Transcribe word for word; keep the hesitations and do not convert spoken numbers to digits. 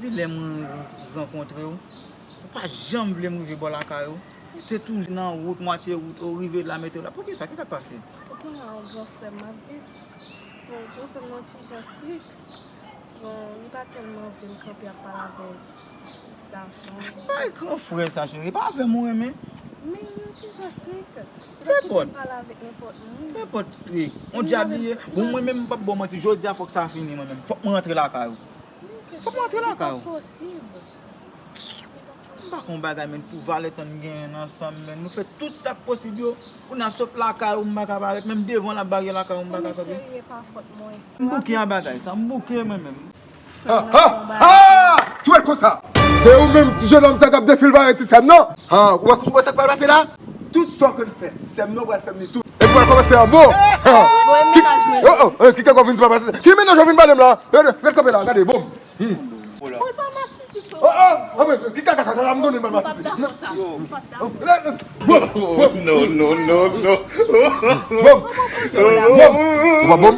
Lè mwen rankontre w, ou pa janm vle m rive bò lakay ou. Se toujou nan wout, mwatye wout, ou rive la, mete w la. Poukisa? Kisa k pase? Ou konnen w gran frè m, m ap viv. Bon, gran frè m nan ti jan strik. Bon, li pa tèlman vle m kanpe ap pale avèk gason. Bay gran frè sa, cheri. Pa avè m ou renmen. Men yon ti jan strik. Li pa kite m pale avèk nenpòt moun. Nenpòt strik. On dyab li ye. Bon, mwen menm, m p ap ba w manti. Jodi a, fòk sa fini, mwen menm. Fòk mwen rantre lakay ou. Fòk mwen rantre lakay ou. M pa konn bagay, men pou valè tan n genyen ansanm, men nou fè tout sa k posib yo. Pou n a sot lakay ou, m pa ka parèt. Menm devan l ap bare lakay ou, m pa ka sòti. M bouke a bagay sa, m bouke mwen menm. Ha, ha, ha! Ti wè l konsa. E ou menm, ti jennonm sa k ap defil vare ti sè m nan? Ha, ou wè, ou wè sa k pral pase la? Tout sa w konn fè ti sè m nan, ou pral fè m li tou. Epi w pral kòmanse anbo. Bon, e mennaj mwen. Oh, oh, oh, ki kè w vin di papa se sa? Ki mennaj w vin pale m la? Ret kanpe la, gade, bom. Hmm. Bon, l pa masisi, frè. Oh, oh, oh, men, ki kaka sa, sa, m konnen l pa masisi. M p ap dakò sa. M p ap dakò. Bom, bom. No, no, no, no. Bom. Bom. Ou pa bom?